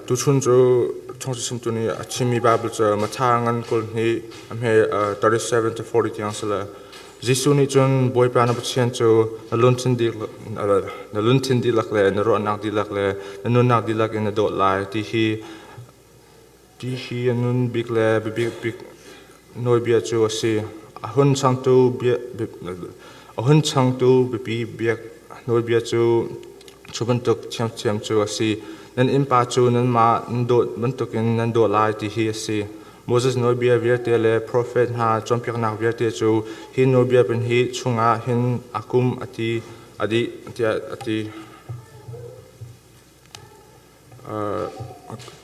Tuchun cu thawngchimtu nih a chimmi Baibal cu Matthai ngan 22 a hme 37 to 40 tiang si le Jesuh nih cun Bawipa na Pathian cu na lungthin dihlak, na lungthin dihlak le na ruahnak dihlak le na nunnak dihlak in na dawt lai ti hi ti hi a nun bik le biabik bik nawlbia cu a si. A hun changtu bia a hun changtu biapi biak nawlbia cu cu bantuk ṭhiamṭhiam cu a si. Nan innpa cu nanmah nan dawt bantukin nan dawt lai ti hi a si. Moses nawlbia vialte le profet hna cawnpiaknak vialte cu hi nawlbia pahnih chungah hin a kum a ti a dih tiah a ti.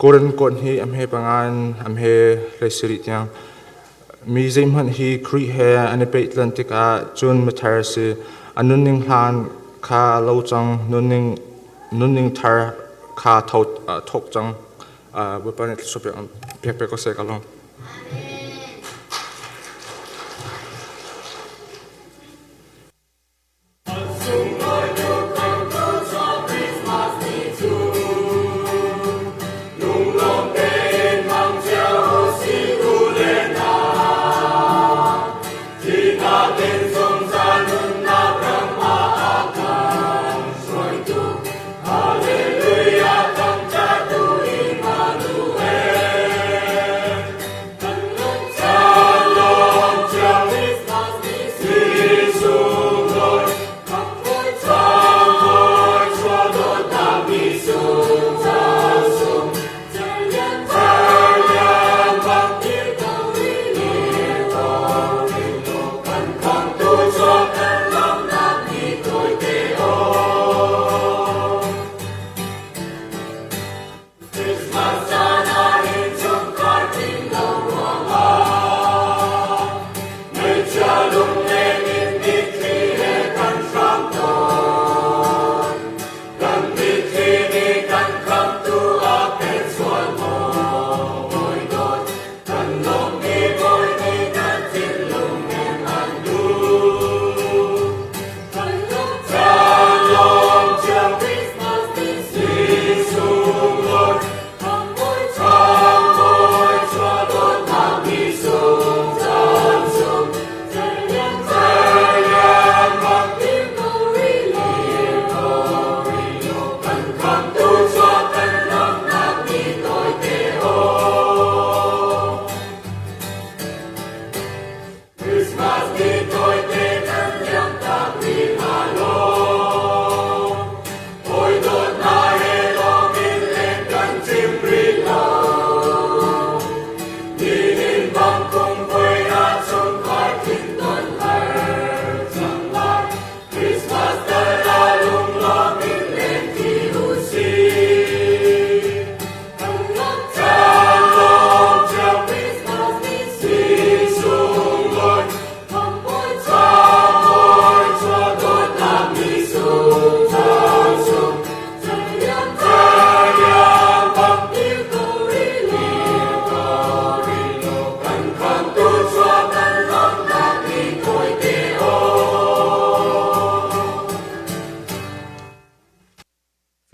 Korin kawt hi a hme panga in a hme hleisarih tiang. Mi zeihmanh hi Khrih he an i pehtlan tikah cun mithar a si. A nunning hlan kha a lo cang, nunning, nunning thar kha thawk cang. Bawipa nih thluachuah pek pek ko seh ka lawm.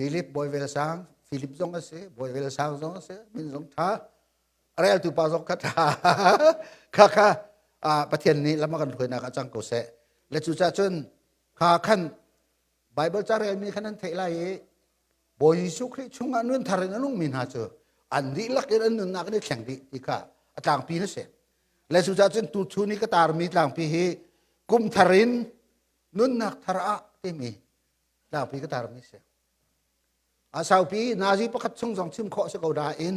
Philip Bawivel Sang Philip zong a si Bawivel Sang zong a si min zong tha reltu pa zong kha tha kha kha Pathian nih lam a kan hruainak ah cang ko seh le cu cah cun kha khan Bible ca relmi khan an theih lai i Bawi Jesuh Khrih chungah nun thar in a nungmi hna cu an dihlak in an nunnak an i thleng dih ti kha a tlangpi na si le cu cah cun tu chun i ka tarmi tlangpi hi kum thar in nunnak thar ah timi tlangpi ka tarmi si a saupi nazi pakhat chung zong chim khawh si ko nain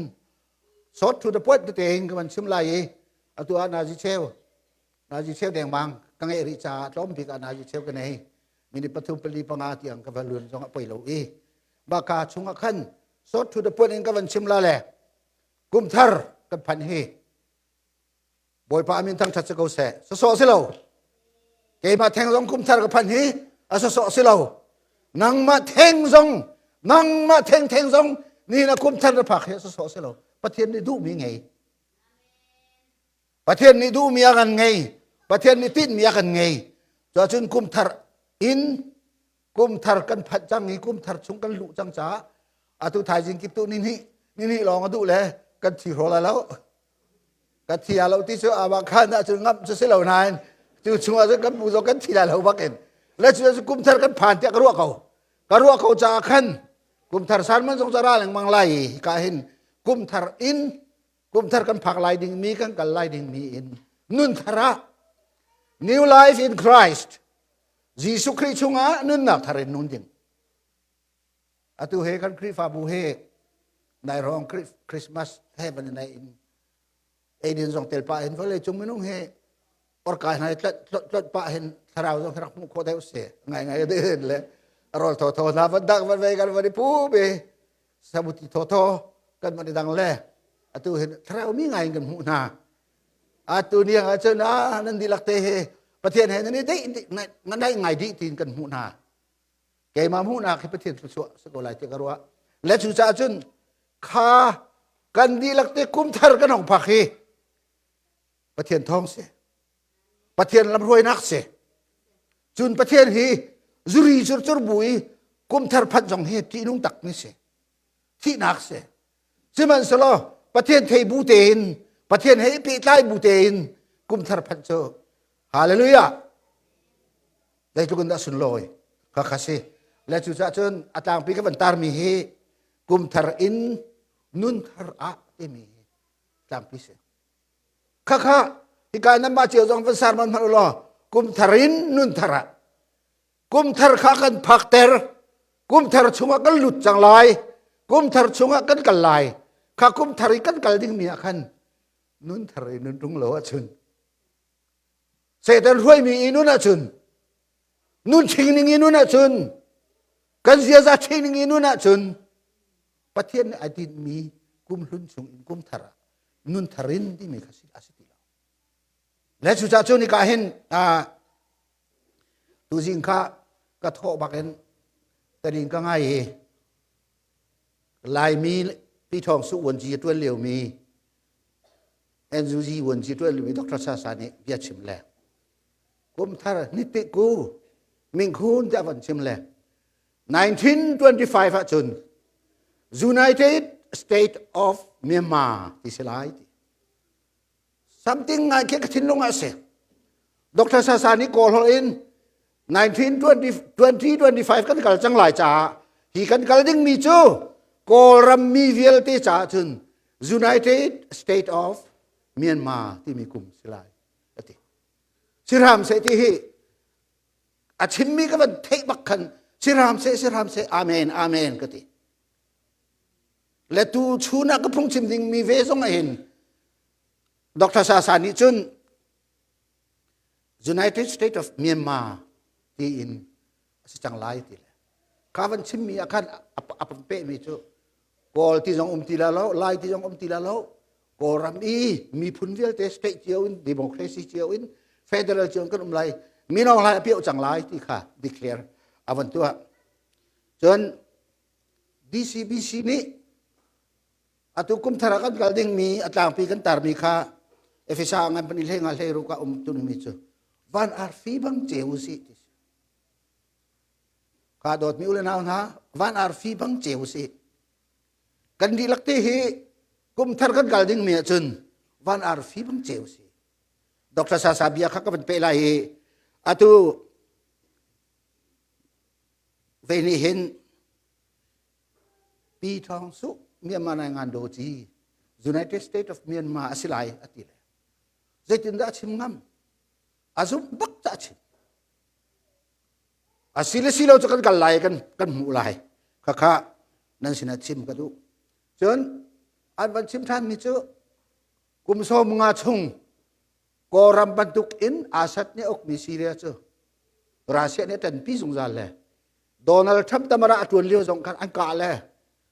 short to the point tete in ka van chim lai i atu ah nazi cheu nazi cheu dengmang ka ngeih rih caah tlawm bik ah nazi cheu ka nei minute pathum pali panga tiang ka va lun zong a poi lo i baka chungah khan short to the point in ka van chim la le kum thar kan phan hi Bawipa amin thangṭhat si ko seh. Sawsawh si lo. Keimah theng zong kum thar ka phanh hi a sawsawh si lo. Nangmah theng zong, nangmah theng theng zong ni na kum thar na phak hi a sawsawh si lo. Pathian nih duhmi ngei. Pathian nih duhmi a kan ngei. Pathian nih tinhmi a kan ngei. Cuacun kum thar in kum thar kan phanh cang i kum thar chung kan luh cang caah Atu thaizing kip tu ni hnih ni hnih lawng a duh le kan thi hraw lai lo. Kan thi lo ti cu amah khan ah cun ngamh cu si lo nain cu chung ah cun kan bu zong kan thi lai lo bak in. Le cu cu kum thar kan phan tiah ka ruah ko. Ka ruah ko caah khan kum thar san man zong ra lengmang lai i ka hin kum thar in kum thar kan phak lai ding mi kan kal lai ding mi in nun thar ah new life in Christ Jesuh Khrih chungah nunnak thar in nun ding. Atu he kan Khrihfabu he nai rong Christmas he ban nai in eidin zong tel pa hin vawlei cung minung he orkai hna tlot tlot tlot pa hin thlarau zong rak hmuh khawh deuh se ngai ngai de le rol tho tho hna van dak van vei kan van i pu be sabuti tho tho kan van i dang le atu hin thlarau mi ngai in kan hmuh hna atu niang ah cun ah nan dihlak te he Pathian he nan i deih nan dai ngai dih tiin kan hmuh hna keimah hmuhnak hi Pathian thluachuah si ko lai ti ka ruah le cu caah cun kha kan dihlak te kum thar kan hong phak hi Pathian thawng si Pathian lamhruainak si cun Pathian hi zuri curcur bu i kum thar phanh zong hi ṭihnung tak ni si thihnak si sihmanhsehlaw Pathian thei bu tein Pathian he i pehtlai bu tein kum thar phanh cu hallelujah zeitluk in dah sunlawi kha kha si le cucaah cun a tlangpi ka van tarmi hi kum thar in nun thar ah timi tlangpi si khakha hika nan mah cio zong van sar man hmanh law kum thar in nun thar ah kum thar kha kan phakter kum thar chungah kan lut cang lai kum thar chungah kan kal lai kha kum thar i kan kal dingmi ah khan nun thar i nun tung lo ahcun Satan hruaimi i nun ahcun nun ching ning i nun ahcun kan ziaza ching ning i nun ahcun Pathian nih ai tinhmi kum hlun chung in kum thar ah nun thar in timi kha a si ti lo. Le cucaah cun hika hin tuzing kha ka thawh bak in tanin ka ngai i Laimi Pi Thawng Su Vuanci a ṭuan liomi NUG vuanci ṭuan liomi Dr. Sasa nih bia chim le kum thar nite ku mingkhun tiah van chim le 1925 ahcun United States of Myanmar ti si lai ti something ngai khi ka thinlung ah si Dr. Sasa nih kawl holh in 1920 2025 kan kal cang lai caah hi kan kal dingmi cu Kawlram mi vialte caah cun United States of Myanmar timi kum si lai ati Siram seh ti hi a chimmi ka van theih bak khan siram seh siram seh amen amen ka ti le tu chun ah ka phungchim dingmi ve zong ah hin Dr. Sasa nih cun United States of Myanmar tiin a si cang lai ti le kha van chimmi ah khan a pehmi cu Kawl ti zong um ti la lo Lai ti zong um ti la lo Kawlram i miphun vialte state cio in democracy cio in federal cio in kan um lai minong lai a pioh cang lai ti kha declare a van tuah cun DCBC nih Atu kum thar ah kan kal dingmi a tlangpi kan tarmi kha Efesa ngan pan hlei nga hlei ru ka um tunmi cu van arfi bang ceu si ti si. Ka dawtmi u le nau hna van arfi bang ceu si. Kan dihlak te hi kum thar kan kal dingmi ahcun van arfi bang ceu si. Dr. Sasa bia kha ka van pe lai i atu ve nih hin Pi Thawng Su Myanmar nai ngan do ci United States of Myanmar a si lai a ti le zeitindah a chim ngam a zumh bak ca a chim a si le si lo cu kan kal lai kan kan hmuh lai khakha nan sinah chim ka duh cun an van chim ṭhan mi cu kum sawm nga chung Kawlram bantuk in Assad nih ukmi Syria cu Russia nih a ṭanpi zungzal le Donald Trump tamara a ṭuan lio zong khan an kah le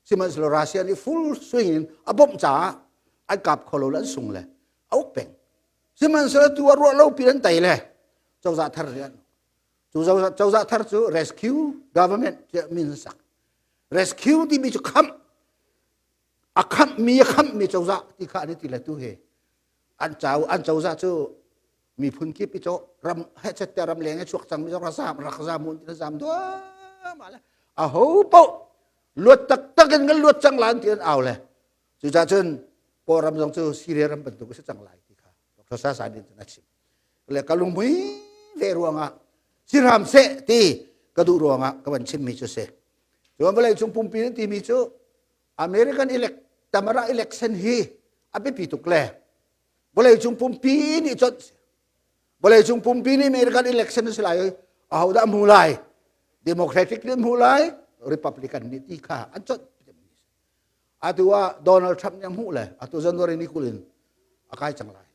sihmanhsehlaw Russia nih full swing in a bawmh caah an kap kho lo le an sung le a uk peng sihmanhsehlaw tu a ruah lo pi an tei le cozah thar rian cu cozah thar cu rescue government tiah min an sak rescue timi cu khamh a khamhmi a khamhmi cozah ti kha an i ti le tu hi an cau an cozah cu miphun kip i cawh ram hechet te ram leng i chuak cang mi zong rak zam rak zam mun ti zam duam ala a ho poh. Luat taktak in kan luat cang lai ti an au le. Cucaah cun Kawlram zong cu Syria ram bantuk a si cang lai ti kha Dr. Sasa nih cun a chim. Le ka lungmui ve ruangah siram seh ti ka duh ruangah ka van chimmi cu si. Cun vawlei cung pumpi nan timi cu American elect Tamara election hi a biapi tuk le vawlei cung pumpi nih cun vawlei cung pumpi nih American election a si lai ahodah hmu lai Democratic nih hmu lai Republican nih ti kha an conh. Atu ah Donald Trump nih a hmuh le atu January ni 20 in a kai cang lai.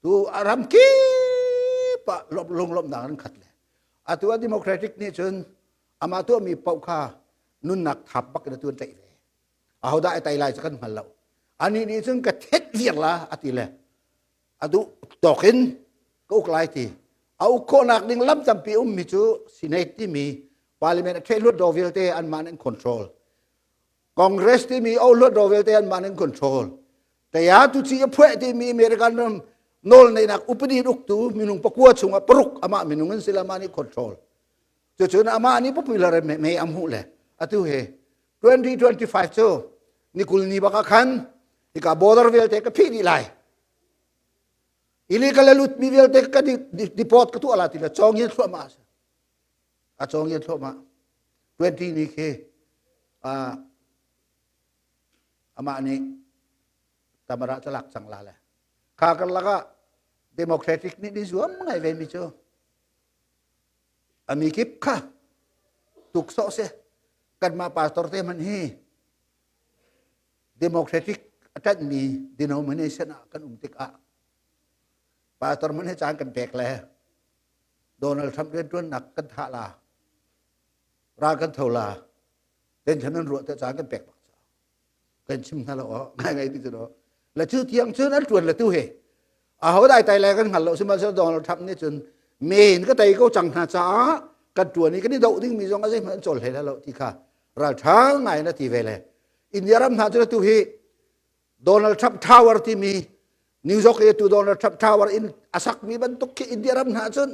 Tu ram kip ah lunglawmhnak an khat le atu ah Democratic nih cun amah tuahmi paoh kha nunnak thap bak in atu an tlaih ve. Ahodah ai tai lai cu kan hngal lo. Anih nih cun ka thet viar la a ti le a duh tawk in ka uk lai ti. A uk khawhnak ding lam tampi ummi cu Senate timi parliament a ṭheh hluatdaw vialte anmah nih an control. Congress timi o hluatdaw vialte anmah nih an control. Taya tu ci a phueh timi American ram nawl neihnak upadi uktu minung pakua chungah paruk amah minung an si le amah nih control. Cucun amah nih popular me a hmuh le atu he 2025 cu ni 20 ni bak ah khan hika border vialte ka phih dih lai. Illegal a lutmi vialte ka deport ka tuah la ti le cawng in thluahmah a si. A cawng in thluahmah. 20 ni khi amah nih tamara cu lak cang la le. Kha karlak ah Democratic nih ni zuam ngai ve mi cu ami kip kha tuk sawh si kanmah pastor te hmanh hi democratic a ṭanhmi denomination ah kan um tikah pastor hmanh hi caan kan pek le Donald Trump rianṭuannak kan thah la ral kan tho la tension an ruah te caan kan pek bak kan chim hna lo ngai ngai ti cu le cu tiang cun an ṭuan le tu he aho dai tai lai kan hngal lo sihmanhsehlaw Donald Trump nih cun men ka tei ko cang hna caah kan ṭuan i kan i doh dingmi zong a zeihmanh an cawl hlei lo ti kha ralṭha ngai in a ti ve le India ram hna cu tu hi Donald Trump Tower timi New York i tu Donald Trump Tower in a sakmi bantuk khi India ram hna cun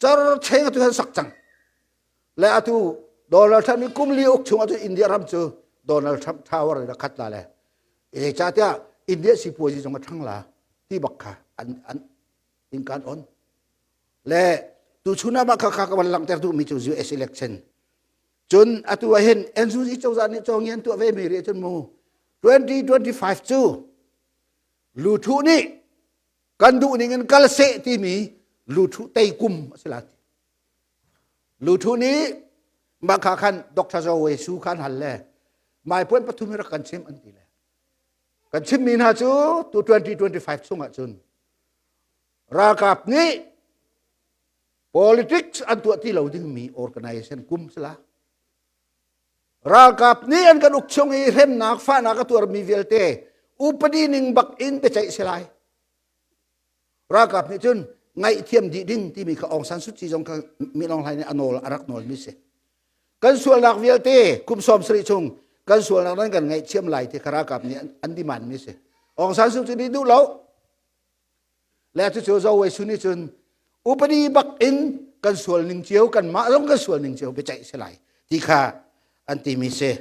car cheng atu han sak cang le atu Donald Trump i kum li uk chung ahcun India ram cu Donald Trump Tower in a khat la le zeicahtiah India sipuazi zong a ṭhang la ti bak kha an an in kan on le tuchun ah mah kha kha ka van langhter duhmi cu US election cun atu ah hin NUG cozah nih cawngian tuah ve mi rih cun mu 2025 cu luthu nih kan duh ning in kal seh timi luthu tei kum a si la ti Luthu nih mah kha khan Dr. Zaw Wei Su khan hal le mai puan pathum hi rak kan chim an ti le kan chimmi hna cu tu 2025 chungah cun ralkap nih politics an tuah ti lo dingmi organization kum sila ralkap nih an kan uk chung i hremnak fahnak a tuarmi vialte upadi ning bak in biaceih si lai Ralkap nih cun ngaihthiam dih ding timi kha Aung San Suu Kyi zong kha Min Aung Hlaing nih a nawl a rak nawlmi si. Kan sualnak vialte kum 70 chung kan sualnak nan kan ngaihthiam lai ti kha ralkap nih an demand mi si. Aung San Suu Kyi nih duh lo. Le cucu Zaw Wei Su nih cun upadi bak in kan sual ning cio kan mah zong kan sual ning cio biaceih si lai ti kha an timi si.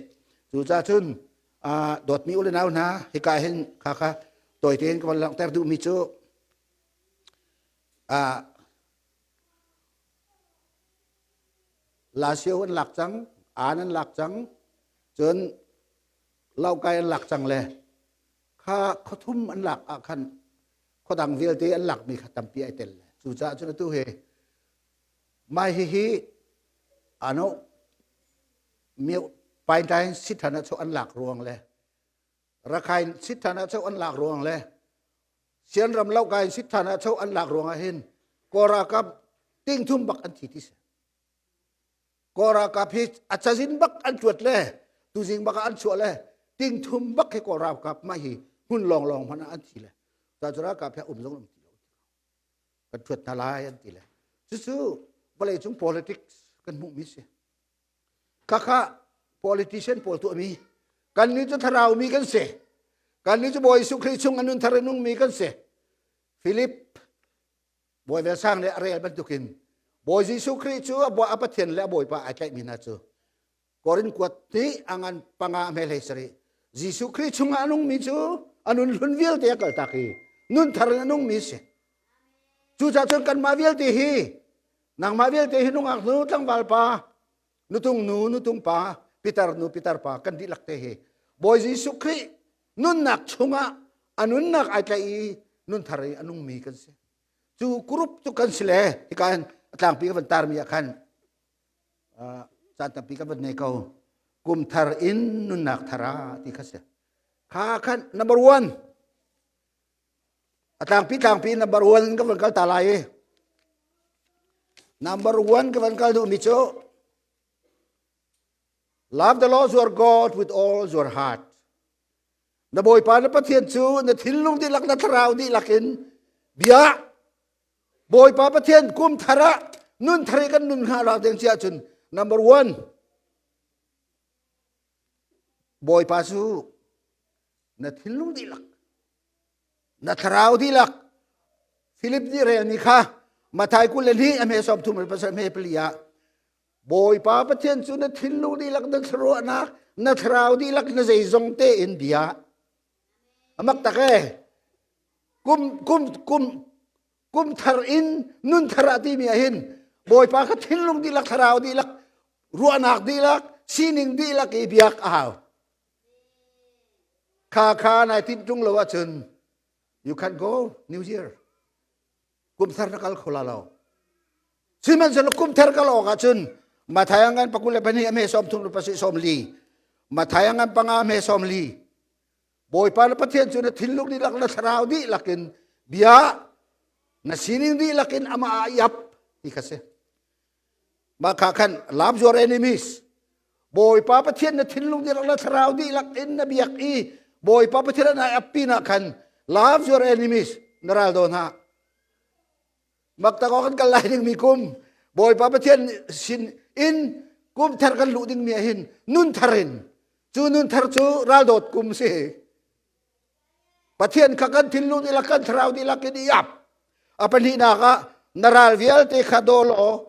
Cucaah cun dawtmi u le nau hna hika hin kha kha tawi tein ka van langhter duhmi cu Lasio an lak cang an an lak cang cun Laukai an lak cang le kha khuathum an lak ah khan khuadang vialte an lakmi kha tampi ai tel le cucaah cun atu hi mai hihi ano Paintain sithan ah an lak ruang le Rakhine sithan ah an lak ruang le Sianram Laukai sithan ah an lak ruang ah hin Kawl ralkap ting thum bak an thi ti si. Kawl ralkap hi a cazin bak an cuat le tuzing bak ah an chuah le ting thum bak hi Kawl ralkap mah hi hmun lawng lawng hmanh ah an thi le ta cu ralkap hi um zong um ti lo kan thuat hna lai an ti le cucu vawlei cung politics kan hmuhmi si Khakha politician pawl tuahmi kannih cu thlarau mi kan si. Kannih cu Bawi Jesuh Khrih chung a nun thar in nungmi kan si. Philip Bawi Velsang nih a rel bantukin Bawi Jesuh Khrih cu a Pathian le a Bawipa ai tlaihmi hna cu. Korin kuat nih a ngan panga a hme hlei sarih. Jesuh Khrih chungah a nungmi cu a nun hlun vialte a kaltak i nun thar in a nungmi si. Cucaah cun kanmah vialte hi nangmah vialte hi nungak nu tlangval pa nutung nu nutung pa pitar nu pitar pa kan dihlak te hi Bawi Jesuh Khrih nunnak chungah a nunnak ai tlaih i nun thar i a nungmi kan si. Cu group cu kan si le hika hin a tlangpi ka van tarmi ah khan caan tampi kan van nei ko. Kum thar in nunnak thar ah ti kha si. Kha khan number one A tlangpi tlangpi number one ka van kal ta lai i number one ka van kal duhmi cu love the Lord your God with all your heart. Na Bawipa na Pathian cu na thinlung dihlak na thlarau dihlak in bia Bawipa Pathian kum thar ah nun thar i kan nun hnga lo ding si ahcun number one Bawipa cu na thinlung dihlak na thlarau dihlak Philip nih relmi kha Mathai 22 a hme 33 le pasal hme pali ah Bawipa Pathian cu na thinlung dihlak na thlaraunak na thlarau dihlak na zeizong tein bia amak tak e kum kum kum kum thar in nun thar ah timi ah hin Bawipa kha thinlung dihlak thlarau dihlak ruahnak dihlak sining dihlak i biak a hau Kha kha nai tinh ṭung lo ahcun you can go New Year. Kum thar na kal kho la lo. Sihmanhsehlaw kum thar kal awk ahcun Mathai ngan pakul le pahnih a hme sawm thum le pasarih sawm li. Mathai ngan panga a hme sawm li. Bawipa na Pathian cu na thinlung dihlak na thlarau dihlak in bia na sining dihlak in amah ah iap ti kha si. Mah kha khan love your enemies. Bawipa Pathian na thinlung dihlak na thlarau dihlak in na biak i Bawipa Pathian na ap pinah khan love your enemies na ral do hna. Maktak kan kal lai ding mi kum Bawipa Pathian sin in kum thar kan luh ding mi ah hin nun thar in cu nun thar cu ral dawt kum si. Pathian kha kan thinlung dihlak kan thlarau dihlak in i ap. A pahnihnak ah na ral vialte kha daw law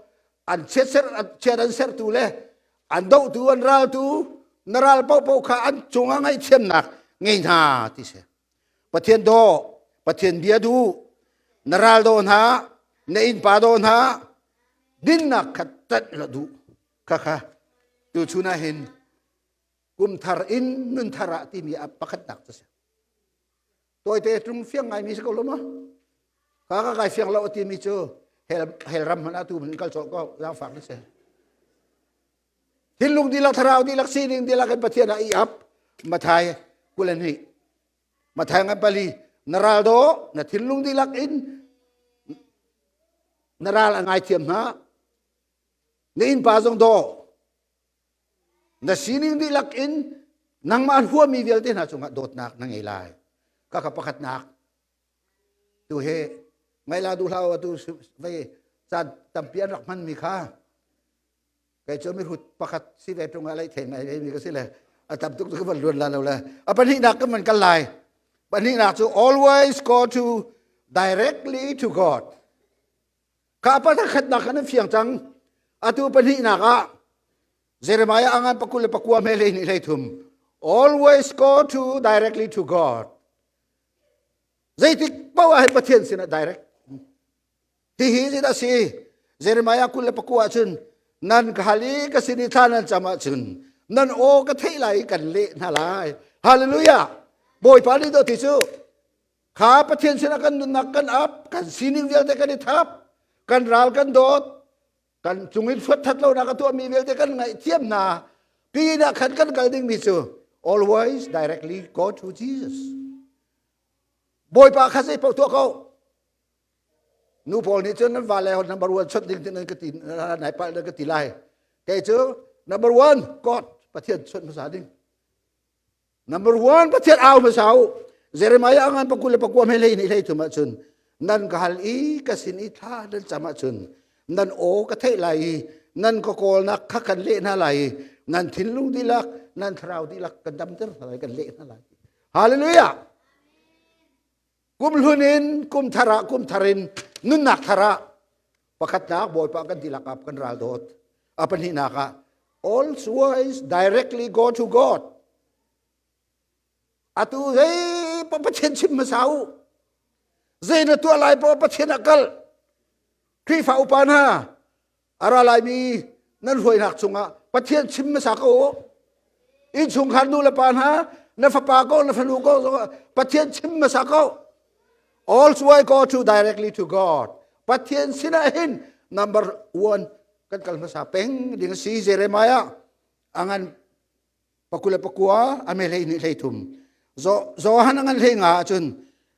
an chiatser chiat an sertu le an dohtu an raltu na ral paohpaoh kha an cungah ngaihthiamnak ngei hna ti si. Pathian daw, Pathian bia duh, na ral daw hna, na innpa daw hna, dinnak kha ṭanh la duh. Khakha tu chun ah hin kum thar in nun thar ah timi a pakhatnak cu si tawite tlung fiang ngaimi si ko lo ma ka ka kai fiang lo timi cu hel hel ram hmanh ah tu hmanh kal cawh ko zaangfak na si thinlung dihlak thlarau dihlak sining dihlak in Pathian ah i ap Mathai 22 Mathai ngan pali na ral do na thinlung dihlak in na ral a ngaithiam hna na innpa zong daw Na sining dihlak in nangmah huami vialte hna cungah dawtnak na ngei lai. Kaka pakhatnak. Tu he ngaila duh hlah atu vei caan tampi an rak hmanmi kha kei cu mihrut pakhat si ve ṭung ah lei thei ngai ve mi ka si le a tam tuk cu ka van luan la lo le a pahnihnak kan van kal lai pahnihnak cu always go to directly to God Kha pakhatnak khan an fiang cang. Atu pahnihnak ah Jeremiah angan pakul le pakua hme hlei hnih hlei thum. Always go to directly to God. Zeitik paoh ah Pathian sinah direct. Hihi zeidah si? Jeremiah 29 ahcun nan ka hal i ka sin i thla nan cam ahcun nan aw ka theih lai i kan leh hna lai. Hallelujah! Bawipa nih dawh ti cu Kha Pathian sinah kan nunnak kan ap, kan sining vialte kan i thap, kan ral kan dawt, kan cung in fuat lonak a tuahmi vialte kan ngaihthiam hna. Pinah khan kan kal dingmi cu always directly go to Jesus. Bawipa kha zei paoh tuah ko. Nu pawl nih cun nan vale number one chawnh ding nan ka ti nai palh nan ka ti lai. Kei cu number one God Pathian chawnh hmasa ding. Number one, Pathian au hmasa u. Jeremiah ngan pakul le pakua hme hlei ni hlei thum ahcun nan ka hal i ka sin i thla nan cam ahcun nan aw ka theih lai i nan ka kawlnak kha kan leh hna lai i nan thinlung dihlak nan thlarau dihlak kan damter hna lai kan leh hna lai. Hallelujah! Kum hlun in kum thar ah kum thar in nunnak thar ah pakhatnak Bawipa kan dihlak ap kan ral dawt. A pahnihnak ah. Always directly go to God. Atu zei pa Pathian chim hmasa u. Zei na tuah lai pa Pathian a kal. Khrihfa upa hna a ra laimi nan hruainak cungah Pathian chim hmasa ko u. Innchungkhar nu le pa hna na fapa ko na fanu ko Pathian chim hmasa ko. Always go to directly to God. Pathian sinah hin number one kan kal hmasa peng ding si Jeremiah angan pakule pakua ame hlei ni hlei thum zo Johan angan hlei nga ahcun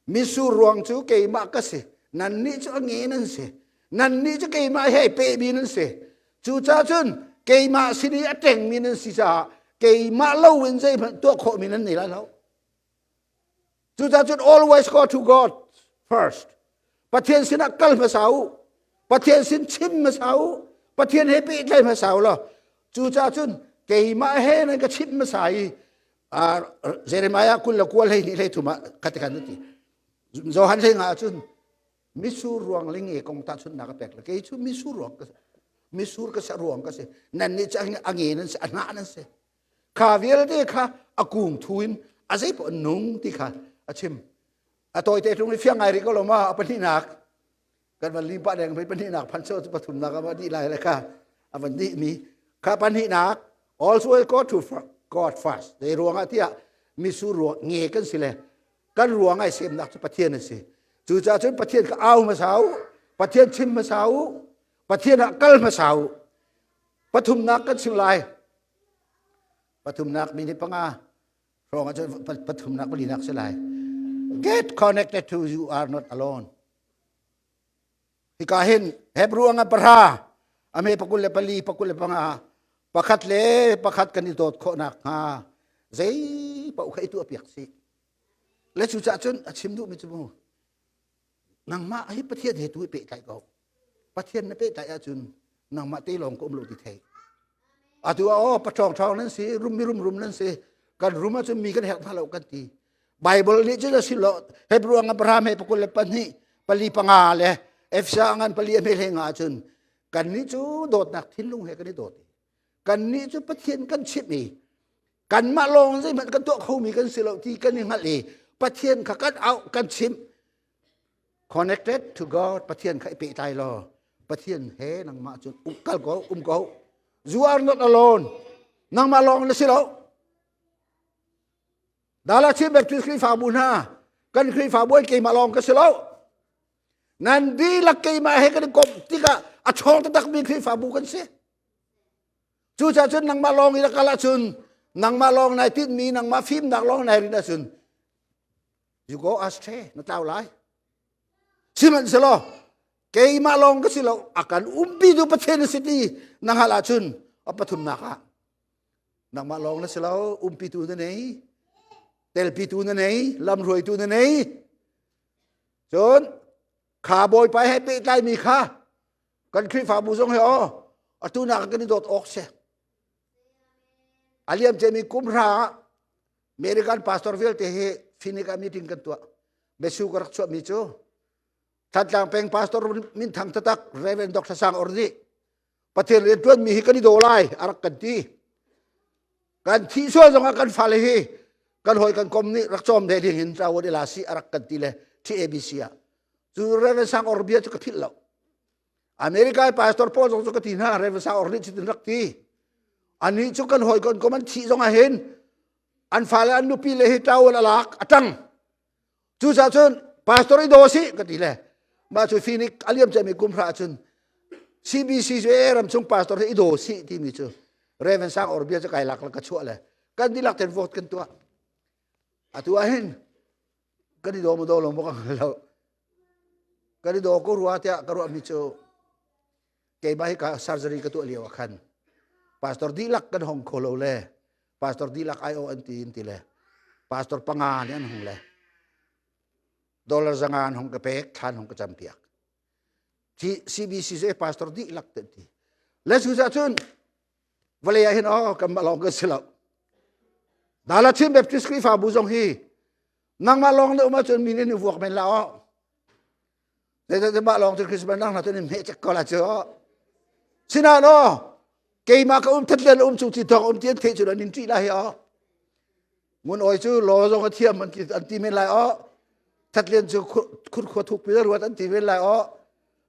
misur ruang cu keimah ka si nan nih cu a nge nan si nan nih cu keimah he pe mi nan si cucaah cun keimah sin i a teng mi nan si caah keimah lo in zeihmanh tuah khawh mi nan nei lai lo Cucaah cun always go to God first. Pathian sinah kal hmasa u. Pathian sin chim hmasa u. Pathian he pehtlai hmasa u law. Cucaah cun keimah he nan ka chimh hmasa i Jeremiah 20 le kual hlei hnih hlei thum ah khatikan ti. Johan hlei nga cun misur ruang ling e kong tahchunhnak a pek le kei cu misur ruang ka misur ka sa ruang ka si nan nih cu a nge nan si a hnah nan si Kha vialte kha a kung thu in a zeipaoh an nung ti kha a chim. A tawite ṭung i fiang ngai rih ko lo ma a pahnihnak kan van lim pah deng pei pahnihnak phan cho pathumnak a va dih lai le kha a van dih mi kha pahnihnak also will go to God first zei ruangah tiah misu ruang nge kan si le kan ruang ai semnak cu Pathian a si cucaah cun Pathian kha au hmasa u Pathian chim hmasa u Pathian ah kal hmasa u pathumnak kan chim lai Pathumnak minute panga hrawng ahcun pathumnak palinak si lai. Get connected to you are not alone. Hika hin Hebrew anga pahra ame pakul le pali pakul le panga pakhat le pakhat kan i dawt khawhnak hnga zei paoh kha i tuah piak si. Le cu cah cun a chim duhmi cu mu nangmah hi Pathian he tu i pehtlaih ko. Pathian na pehtlaih ahcun nangmah te lawng ka um lo ti thei. Atu ah aw paṭawng ṭhawng nan si, rum mi rum rum nan si. Kan rum ahcun mi kan herh hna lo kan ti. Bible nih cun a si lo. Hebrew ang Abraham he pakul le pahnih, pali panga le Efesa ngan pali a hme hlei nga ahcun kannih cu dawtnak thinlung he kan i dawt. Kannih cu Pathian kan chimh i kanmah lawng zeihmanh kan tuah khomi kan si lo ti kan i hngalh i Pathian kha kan auh kan chimh connected to God Pathian kha i pehtlai law Pathian he nangmah cun um kal ko um ko you are not alone nangmah lawng na si lo Dala Chin Baptist Khrihfabu hna kan Khrihfabu an keimah lawng ka si lo nan dihlak keimah he kan i komh tikah a ṭhawng taktakmi Khrihfabu kan si Cucaah cun nangmah lawng i na kal ahcun nangmah lawng nai tinhmi nangmah fimnak lawng nai rin ahcun you go astray na tlau lai. Sihmanhsehlaw keimah lawng ka si lo a kan umpi tu Pathian na si ti na hngalh ahcun a pathumnak ah nangmah lawng na si lo umpitu na nei telpitu na nei lamhruaitu na nei cun kha bawipa he pehtlaimi kha kan Khrihfabu zong hi aw atu nak kan i dawt awk si a liam cemi kum hra ah American pastor vialte hi Phoenix ah meeting kan tuah Besu ka rak chuahmi cu Thantlang peng pastor minthang tatak Reverend Dr. Sang Or nih Pathian rian ṭuanmi hi kan i daw lai a rak kan ti kan thih sual zongah kan fale hi kan hawi kan kom nih rak cawm ve ding in ṭawat ila si a rak kan ti le TABC ah cu Reverend Sang Or bia cu ka philh lo America i pastor pawl zong cu ka ti hna Reverend Sang Or nih cutin rak ti anih cu kan hawi kan kom an thih zong ah hin an fale an nupi le hi towel a lak a ṭang cucaah cun pastor i daw si ka ti le mah cu Phoenix a liam cemi kum hra cun CBC cu e ramchung pastor hi i daw si timi cu Reverend Sang Or bia cu kai lak ka chuah le kan dihlak ten vote kan tuah atu ah hin kan i daw maw daw lo maw ka hngal lo kan i daw ko rua tiah ka ruahmi cu keimah hi ka surgery ka tuah lio ah khan pastor dihlak kan hong kho lo le pastor dihlak ai o an ti in ti le pastor panga nih an hung le dollar zanga an hong ka pek thlan hong ka cam piak CBC cu pastor dihlak te ti le cu cun vawlei ah hin oh kan mah lawng kan si lo Dala Chin Baptist Khrihfabu zong hi nangmah lawng na um ahcun mi nih an i vuak men la oh zeicahtiah mah lawng cu Christmas nang hna cun in hmeh cek ko la cu sinain oh. Keimah ka um that le um chung ci thawng um ti an theih cu an in ṭih lai hi aw. Ngun oi cu law zong a thiam an ti an ti men lai aw. Thatlian cu khur khua thuk pi ruat an ti men lai aw.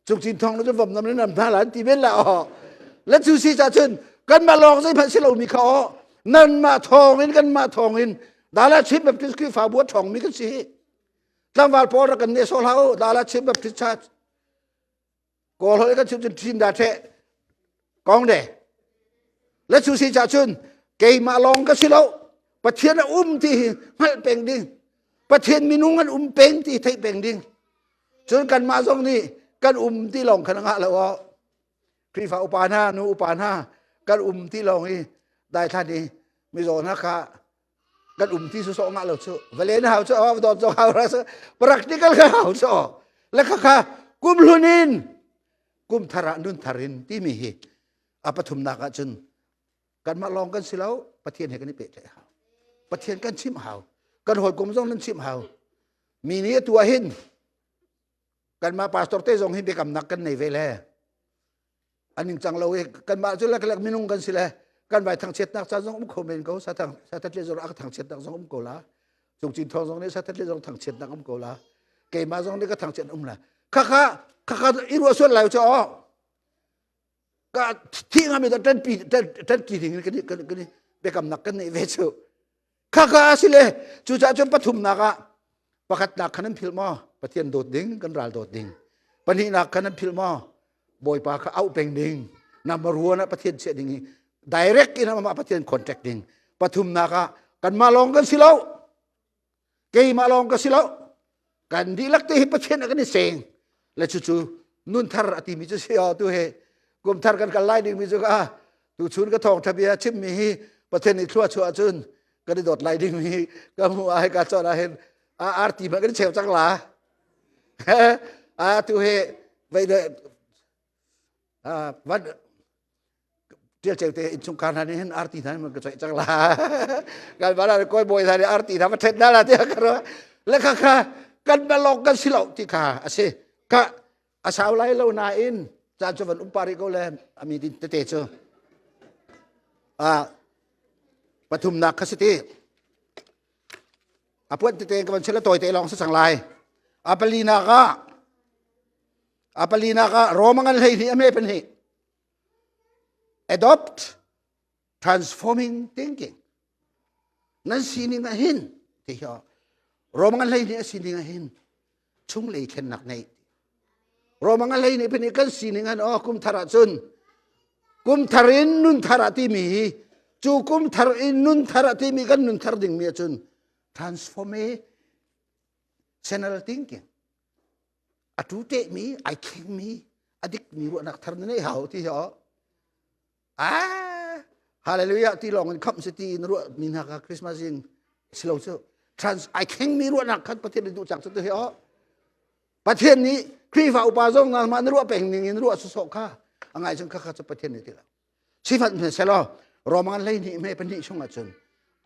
Cung cin thong cu vom nam le nam hna la an ti men lai aw. Le cu si ca cun kanmah lawng zeihmanh si lomi kha aw. Nanmah thawng in kanmah thawng in Dala Chin Baptist Khrihfabu a ṭhawngmi kan si hi. Tlangval pawl rak kan nehsawh hlah u. Dala Chin Baptist Church Kawl holh kan chim cun ṭhin dah ṭheh kong de le cu si cah cun keimah lawng ka si lo Pathian a um ti hi hngalh peng ding Pathian minung an um peng ti theih peng ding cun kanmah zong nih kan um ti lawng khan a ngah lo aw Khrihfa upa hna nu upa hna kan um ti lawng i daithlan i mizaw hna kha kan um ti sawsawh ngah lo cu vale na hau cu aw dawt zong hau ra practical ka hau cu le kha kha kum hlun in kum thar ah nun thar in timi hi a pathumnak ah cun kanmah lawng kan si lo Pathian he kan i pehtlaih hau Pathian kan chimh hau kan hawikom zong nan chimh hau mi nih atu ah hin kanmah pastor te zong hi biakamnak kan nei ve le an ning cang lo i kanmah cu lek lek minung kan si le kan vai thangchiatnak ca zong um kho men ko sathang sathat le zong a thangchiatnak zong um ko la cungcin thawng zong nih sathat le zong thangchiatnak um ko la keimah zong nih ka thangchiat um la khakha khakha i ruah sual lai cho ka thi ngami da tan pi tan ti ding kan kan kan biakamnak kan nei ve chu Khakha a si le cucaah cun pathumnak ah pakhatnak khan an philh maw Pathian dawt ding kan ral dawt ding pahnihnak khan an philh maw Bawipa kha auh peng ding number one ah Pathian chiah ding i direct in amah Pathian contact ding pathumnak ah kanmah lawng kan si lo keimah lawng ka si lo kan dihlak te hi Pathian a kan i seng le cucu nun thar a timi cu si tu he kum thar kan kal lai ding mi cu ka tu chun ka thawng thabia chim mi hi Pathian nih thlua chuah cun kan i dawt lai ding mi ka hmu ah ka chon ah hin a arti ma kan cheu cang la a tu he vei le van tial ceu te innchungkhar hna nih hin arti hna man ka coih cang la kan bala koi bawi hna nih arti hna va ṭhet hna la tiah ka ruah le kha kha kan balok kan si lo ti kha a si ka a sau lai lo nain caan cu van um pari ko le ami din tete cu a pathumnak kha si ti a puan tete ka van chila tawi te lawng si cang lai a palinak ah A palinak ah Rome ngan hlei hnih a me pahnih. Adopt transforming thinking. Nan sining ah hin ti hi Rome ngan hlei hnih a sining ah hin chunglei thlennak nei. Rome ngan hlei hnih pahnih kan sining an oh kum thar ah cun kum thar in nun thar ah timi hi cu kum thar in nun thar ah timi kan nun thar ding mi ah cun transformational thinking a tu tehmi ai thlengmi a dikmi ruahnak thar na nei hau ti hi ah hallelujah ti lawng in khamh si ti in ruah mi hna kha Christmas in si lo cu trans ai thlengmi ruahnak khan Pathian nih duh cang cu tu hi Pathian nih Khrihfa upa zong na mah na ruah peng ning in ruah sawsawh kha a ngai cun kha kha cu Pathian nih ti lo sifat hme selaw Roman 12 me pahnih chung ahcun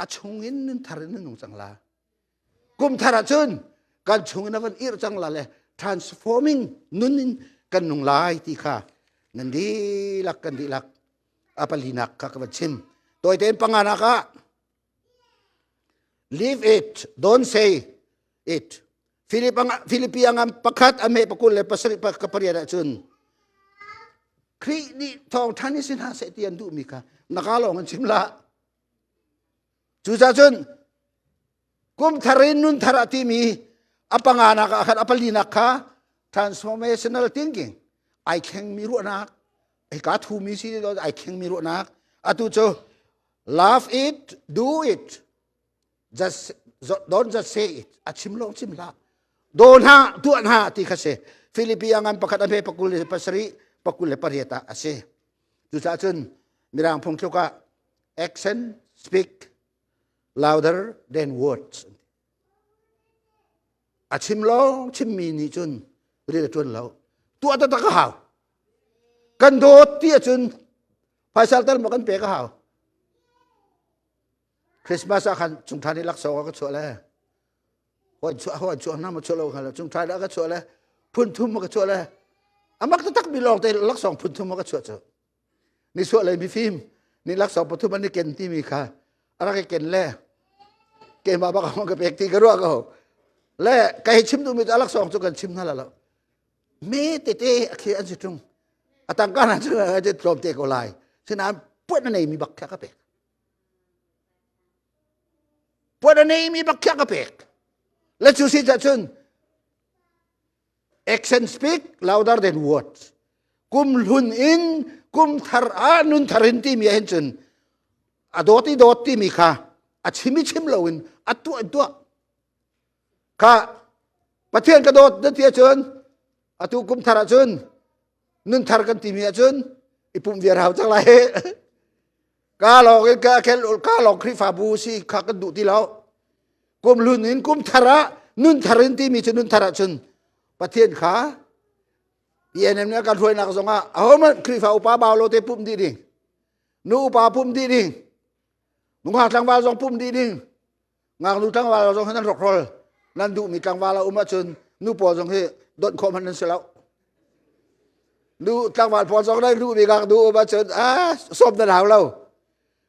a chung in nun thar in na nung cang la Kum thar ahcun kan chung in a van irh cang la le transforming nun in kan nung lai ti kha nan dihlak kan dihlak a palinak kha ka van chim. Tawi tein panganak ah leave it don't say it Philippi angam pakhat a me pakul le pasarih ka pariat ahcun Khrih nih thawngṭhan i si hna seh ti an duhmi kha naka lawng an chim la Cucaah cun kum thar in nun thar a timi a panganak ah khan a palinak kha transformational thinking ai thlengmi ruahnak hika thumi si ai thlengmi ruahnak atu cu love it do it just don't just say it a chim lawng chim hlah do hna tuah hna ti kha si Philippi a ngan pakhat a hme pakul le pasarih pakul le pariat ah a si cucaah cun mirang phungthluk ah action speak louder than words a chim lawng chimmi nih cun rian a ṭuan lo tuah taktak a hau kan dawt ti ahcun phaisa tal maw kan pek a hau Christmas ah khan chungtha nih laksawng a ka chuah le hawi chuah hawi chuah hna ma chuah lo kha chungtha dah ka chuah le phun thum ma ka chuah le amak taktak mi lawng te laksawng phun thum ma ka chuah cu. Ni suah lei mifim ni laksawng pathum an i ken timi kha a rak i ken le keimah bak ka pek ti ka ruah ko. Le ka hei chim duhmi cu a laksawng cu kan chim hna lo. Mi tete a khi an si ṭung. A tangka hna cu a tlawm te ko lai. Sinain puan a neimi bak kha ka pek. Puan a neimi bak kha ka pek. Le cu si cun action speak louder than words. Kum hlun in kum thar ah nun thar in timi ah hin cun a dawt i dawt timi kha a chim i chim loin a tuah in tuah. Kha Pathian ka dawt na ti ahcun atu kum thar ahcun nun thar kan timi ahcun i pumh viar hau cang lai. Ka lawng in ka kel ka lawng Khrihfabu si kha kan duh ti lo. Kum hlun in kum thar ah nun thar in timi cu nun thar ahcun Pathian kha PNM nih a kan hruainak zong ah ahohmanh Khrihfa upa bau lo te pumh dih ding. Nu upa pumh dih ding. Nungak tlangval zong pumh dih ding. Ngaknu tlangval zong hi nan rawkhrol. Nan duhmi tlangval a um ahcun nu pawl zong hi donh khawh hmanh nan si lo. Nu tlangval pawl zong nan duhmi ngaknu um ahcun ah sawm nan hau lo.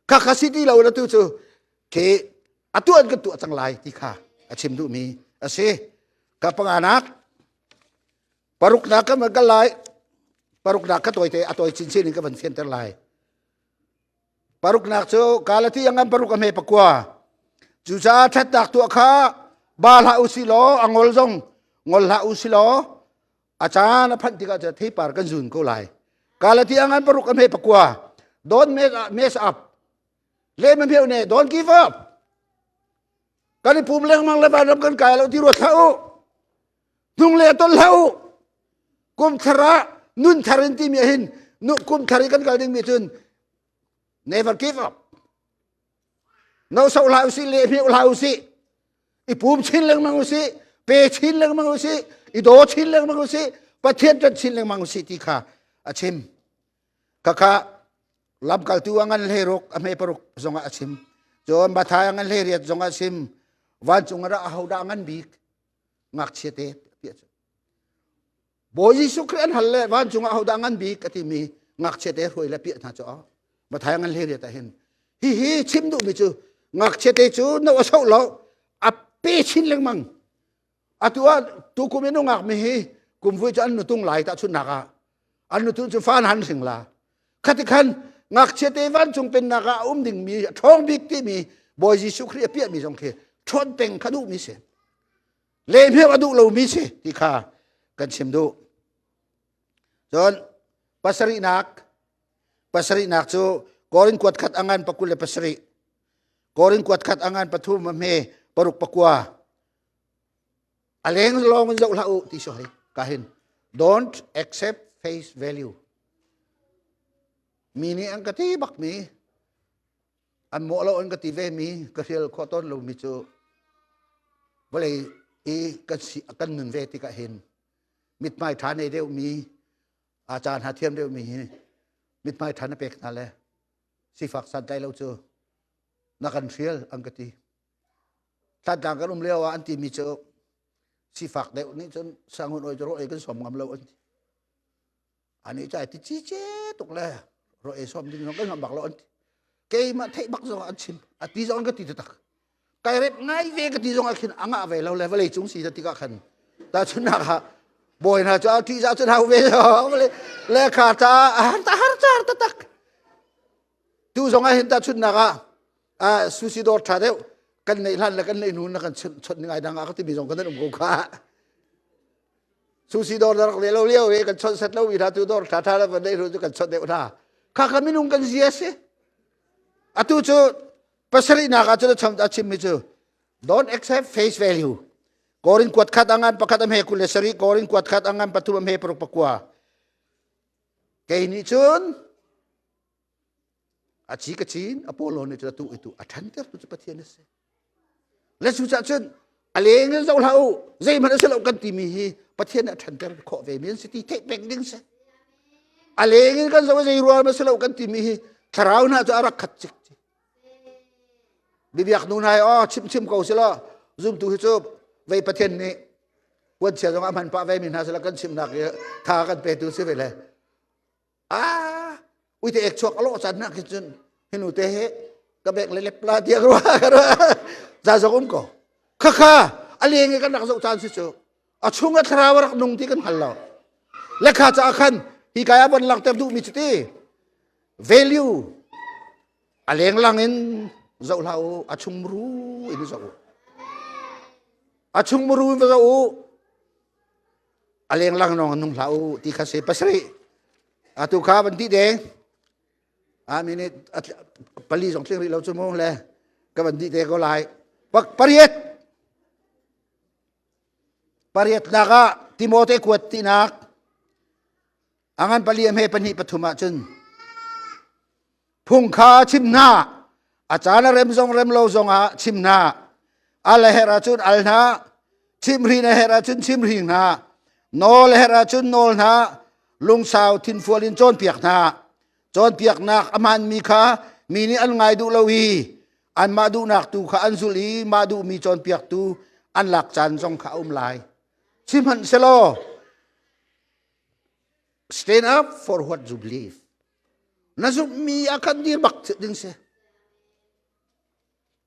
Kha kha si ti lo na tu cu khi atu an kan tuah cang lai ti kha a chim duhmi a si. Ka panganak paruknak kan van kal lai. Paruknak ka tawite a tawi chinchin in ka van fianter lai. Paruknak cu Galati a ngan paruk a hme pakua. Cucaah ṭhatnak tuah kha ba hlah u si law a ngol zong ngol hlah u si law a caan a phanh tikah cu theipar kan zun ko lai. Galati a ngan paruk a hme pakua. Don't mess up. Le ma hmeu ne don't give up. Kan i pum lengmang le vanram kan kai lo ti ruat hlah u. Hnung le ton hlah u. Kum thar ah nun thar in timi hin kum thar i kan kal dingmi cun never give up. No so hlah usih le hmeh hlah usih. I pum chin lengmang usih, pe chin lengmang usih, i daw chin lengmang usih, Pathian ṭanh chin lengmang usih ti kha a chim. Khakha lamkaltu a ngan hleiruk a hme paruk zongah a chim. Cun Mathai a ngan hleiriat zongah a chim. Vancung ah ahodah a ngan bik? Ngakchia te tiah cu. Bawi Jesuh Khrih an hal le vancung ah ahodah ngan bik a timi ngakchia te hruai le piah hna cu Mathai ngan hlei ah hin hihi chim duhmi cu ngakchia te cu no a soh lo a pe chin lengmang atu ah tukum in ungak mi hi kum vui cu an nutung lai ta chunnak ah an nutung cu fan han hring la khati khan ngakchia te vancung pennak ah a um dingmi a ṭhawng bik timi Bawi Jesuh Khrih a piahmi zong khi ṭhawn peng kha duhmi si lehmeuh a duh lomi si ti kha kan chim duh. Cun pasarihnak pasarihnak cu Korin kuat khat angan pakul le pasarih Korin kuat khat angan pathum a hme paruk pakua a leng lawng in zoh hlah u ti so hei ka hin don't accept face value mi nih an ka ti bak mi An mawh lo an ka ti ve mi ka hrial khawh tawn lomi cu vawlei i kan si kan nun ve tikah hin mithmai ṭha nei deuhmi a caan ha thiam deuhmi hi mithmai ṭha na pek hna le sifak santlai lo cu na kan hrial an ka ti. Thantlang kan um lio ah an timi cu sifak deuh nih cun sangun oi cu ro ei kan som ngam lo an ti. Ani cai ti ci ce tuk le ro ei som ding zong kan ngam bak lo an ti. Keimah theih bak zong an chim. A ti zong ka ti taktak. Kai rep ngai ve ka ti zong ah khin anga ve lo le vawlei cung si tikah khan ta chunnak ha bawi hna cu a ṭih za cun hau ve le le kha ta har ta har car taktak. Tu zong ah hin ta chunnak ah a sushi dawr ṭha deuh kan neih hlan le kan neih hnu na kan chawnh ngai dang ah ka timi zong kan um ko kha. Sushi dawr na rak le lo lio i kan chawnh set lo mi hna tu dawr ṭha ṭha le van neih hnu cu kan chawnh deuh hna. Kha kha minung kan zia si. Atu cu pasarihnak ah cun a cham a chimmi cu don't accept face value. Korin kuat khat angan pakhat am he kul le sarih Korin kuat khat angan pathum am he paruk pakua. Kei nih cun a chi ka chin Apollo nih cun a tu i tu a ṭhanter tu cu Pathian a si. Le cucaah cun a leng in zoh hlah u zeihmanh a si lo kan timi hi Pathian nih a ṭhanter khawh ve mi an si ti theih peng ding si. A leng in kan zoh zei rual ma si lo kan timi hi thlarau hna cu a rak khat cik. Bibiak nu hna oh chim chim ko si law zumtu hi cu vei Pathian nih puanchia zong a hman pah ve mi hna sila kan chimnak hi tha kan petu si ve le. Ah! Uite ek chuak alo chan na khi cun hinu te he ka bek le lep la tiang rua ka rua za zong um ko. Khakha a leng i kan rak zoh caan si cu. A chung a thlarau a rak nung ti kan hngal lo. Lekha ca khan hi kai a von langhter duhmi cu ti value a lenglang in zoh hlah u a chung muru in zoh u a chung muru in va zoh u a lenglang nong nung hlah u ti kha si pasarih atu kha van ti deng a minute pali zong tling rih lo cu mu le ka van di te ko lai pak pariat pariatnak ah Timote kuat tinak angan pali a hme pahnih pathum ah cun phung kha chim hna a caan a rem zong rem lo zong ah chim hna al a herh ahcun al hna chimhrin a herh ahcun chimhring hna nawl a herh ahcun nawl hna lungsau thinfual in cawnpiak hna cawnpiaknak a hmaanmi kha mi nih an ngai duh lo i anmah duhnak tu kha an zulh i mah duhmi cawnpiaktu an lak caan zong kha a um lai sihmanhsehlaw Stand up for what you believe. Na zumhmi a kan dir bak ding si.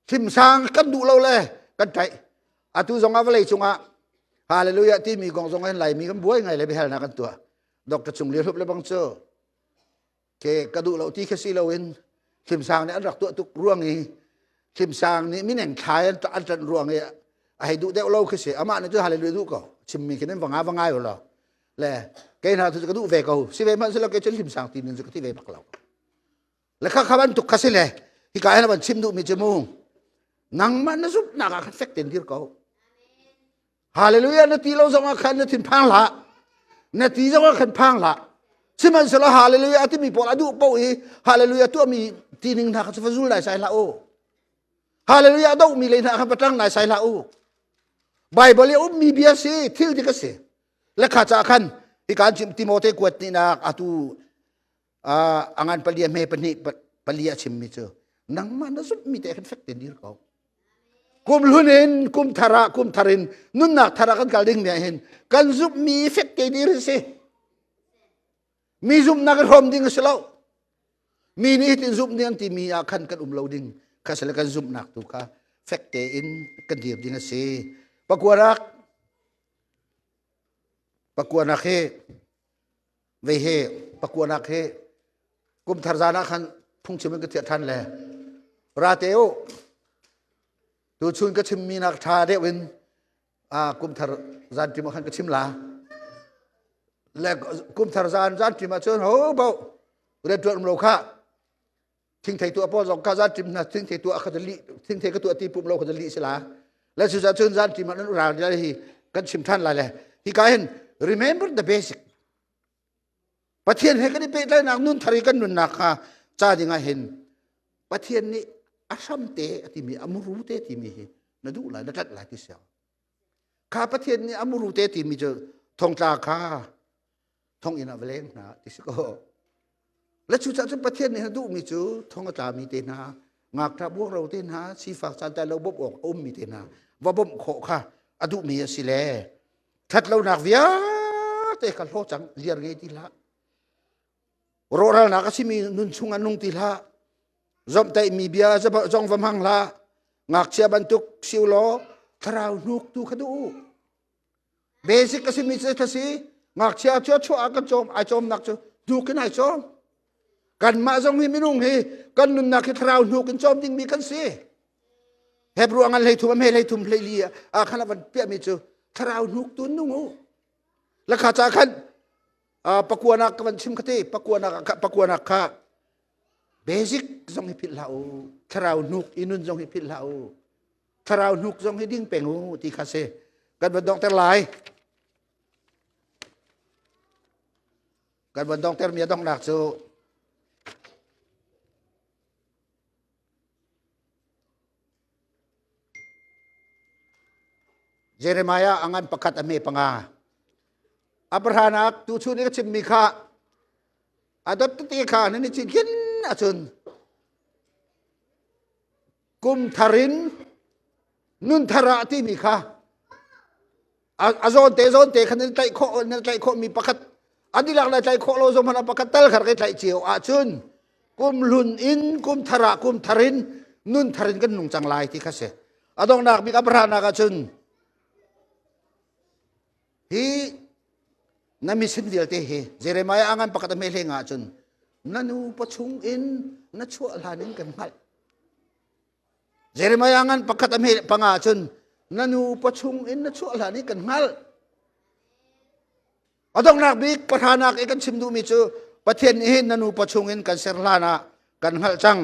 Thimsang kan duh lo le kan ṭaih. Atu zong ah vawlei cungah hallelujah timi kong zong hin Laimi kan buai ngai le biahalnak kan tuah. Dr. Cung Lian Hlup le bang cu ke ka duh lo ti kha si loin Thimsang nih an rak tuah tuk ruang i Thimsang nih mineng thlai an an ṭanh ruang i a hei duh deuh lo khi si. Amah nih cun hallelujah duh ko. Chimmi khi nan va nga va ngai lo. Le kei hna cu ka duh ve ko. Si ve hmanh silo kei cu Thimsang ti ning cu ka ti ve bak lo. Le kha kha bantuk kha si le hika hin van chim duhmi cu mu nangmah na zumhnak ah khan fek tein dir ko. Hallelujah na ti lo zong ah khan na thin phang hlah. Na ti zong ah khan phang hlah. Sihmanhsehlaw hallelujah a timi pawl a duh paoh i hallelujah tuahmi tining hna kha cu va zul lai sai hlah u. Hallelujah a dohmi lei hna kha va ṭang lai sai hlah u. Bible i a ummi bia si, thil dik a si. Lekha ca khan hi kan chim Timote kuat nihnak atu angan palia hme pahnih pali a chimmi cu nangmah na zumhmi te khan fek tein dir ko kum hlun in kum thar ah kum thar in nunnak thar ah kan kal ding mi ah hin kan zumhmi fek te dir si mi zumhnak i hrawm ding a si lo mi nih hitin zumh ding an timi ah khan kan um lo ding kha sile kan zumhnak tu kha fek tein kan dir ding a si pakuanak pakuanak hi Vei he pakuanak he kum thar zan ah khan phungchim in ka thiah ṭhan le ra te u tuchun ka chimmi nak ṭha deuh in kum thar zan ṭim ah khan ka chim la le kum thar zan zan ṭim ah cun ho bo rian ṭuan um lo kha thingthei tuah pawl zong kha zan ṭim hna thingthei tuah kha li thingthei ka tuah ti pum lo kha li si la le cu cun zan ṭim ah nan ral hi kan chim ṭhan lai le hi ka hin remember the basic Pathian he kan i pehtlaihnak nun thar i kan nunnak kha ca ding ah hin Pathian nih a hramte a timi a muru te timi hi na duh lai na ṭanh lai ti siang kha Pathian nih a muru te timi cu thongtla kha thonginn ah va leng hna ti si ko le cucaah cun Pathian nih a duhmi cu thong a tlami te hna ngakṭah buangro te hna sifak santlai lo bawmh awk a ummi te hna va bawmh khawh kha a duhmi a si le ṭhatlonak vialte kha hlaw cang liar ngei ti hlah rawhralnak a simi nun chung ah nung ti hlah zomhtaihmi bia zong va hmang hlah ngakchia bantuk si u law thlarau hnuk tu kha duh u Basic a simi cu a si. Ngakchia cu chuah ah kan cawm, ai cawmnak cu hnuk in ai cawm. Kanmah zong hi minung hi kan nunnak hi thlarau hnuk in cawm dingmi kan si. Hebrew angan hlei thum a hme hlei thum hlei li ah khan a van piahmi cu thlarau hnuk tu nung u. Lakha ca khan pakuanak ka van chim khati pakuanak pakuanak kha basic zong hi philh hlah u thlarau hnuk i nun zong hi philh hlah u thlarau hnuk zong hi ding peng u ti kha si kan van donghter lai kan van donghter mi a donghnak cu Jeremiah angan pakhat a me panga Abrahanak tu chun i ka chimmi kha a dot tete kha nan i cinken ahcun kum thar in nun thar ah timi kha a zawn te zawn te khan nan tlaih khawh nan tlaih khawh mi pakhat An dihlak na tlaih khawh lo zong hmanh ah pakhat tal kha rak i tlaih cio ahcun kum hlun in kum thar ah kum thar in nun thar in kan nung cang lai ti kha si. A donghnak bik Abraham ah cun hi na mission vialte hi Jeremiah a ngan pakhat a hme hleng ah cun na nu pachung in na chuah hlan in kan hngalh. Jeremiah ngan pakhat a hme panga cun na nu pachung in na chuah hlan i kan hngalh. A donghnak bik pahranak i kan chim duhmi cu Pathian nih hin na nu pachung in kan ser hlan ah kan hngalh cang.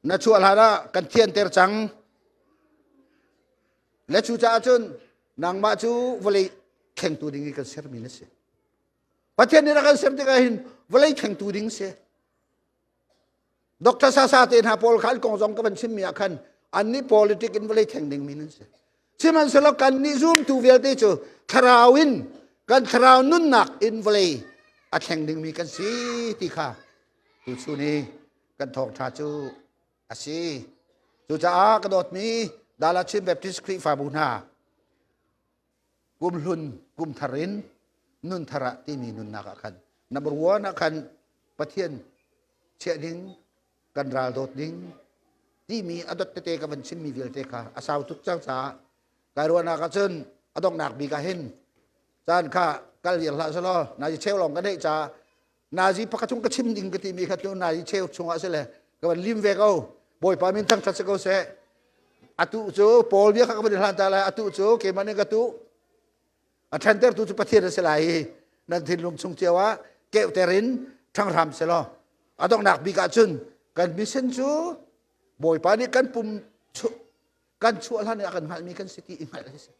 Na chuah hlan ah kan thianter cang. Le cucaah cun nangmah cu vawlei thlengtu ding i kan sermi na si. Pathian nih a kan ser tikah hin vawlei thlengtu ding si. Dr. Sasa te hna pawl kha an kong zong ka van chimmi ah khan annih politic in vawlei thleng dingmi nan si. Sihmanhsehlaw kan nih zumtu vialte cu thlarau in kan thlarau nunnak in vawlei a thleng dingmi kan si ti kha tuchun i kan thawngṭha cu a si. Cucaah ka dawtmi Dala Chin Baptist Khrihfabu hna kum hlun kum thar in nun thar ah timi nunnak ah khan number one ah khan Pathian chiah ding kan ral dawt ding timi a dot tete ka van chimmi vialte kha a sau tuk cang caah kai ruahnak ah cun a donghnak bik ah hin caan kha kal viar hlah selaw nazi cheu lawng ka neih caah nazi pakhat chung ka chim ding ka timi kha cu nazi cheu chungah si le ka van lim ve ko. Bawipa min thangṭhat si ko seh. Atu cu Paul bia kha ka van i hlan ta lai. Atu cu keimah nih ka tu a ṭhentertu cu Pathian a si lai i nan thinlung chung cio ah keuhter in ṭhang hram selaw a donghnak bik ah cun kan mission cu Bawipa nih kan pum kan chuah hlan ah kan hngalhmi kan si ti i hngalh a si.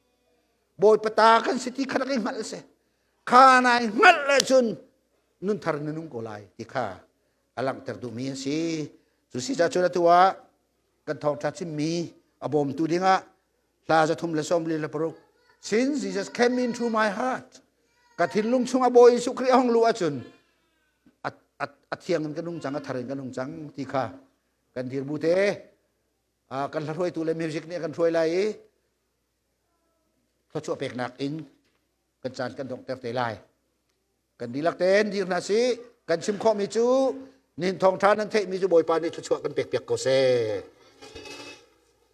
Bawipa ta kan si ti kha rak i hngalh a si. Kha nai hngalh ahcun nun thar na nung ko lai ti kha a langhter duhmi a si. Cu si caah cun atu ah kan thawngṭha chimmi a bawmtu dingah hla 346 Since Jesus came into my heart, ka thinlung chungah Bawi Jesuh Khrih a hung luh ahcun a thiang in ka nung cang, a thar in ka nung cang ti kha kan dir bu te kan hla hruaitu le music nih a kan hruai lai i thluachuah peknak in kan caan kan donghter te lai. Kan dihlak tein dir hna sih. Kan chim khawhmi cu nin thawngṭha nan theihmi cu Bawipa nih thluachuah kan pekpiak ko seh.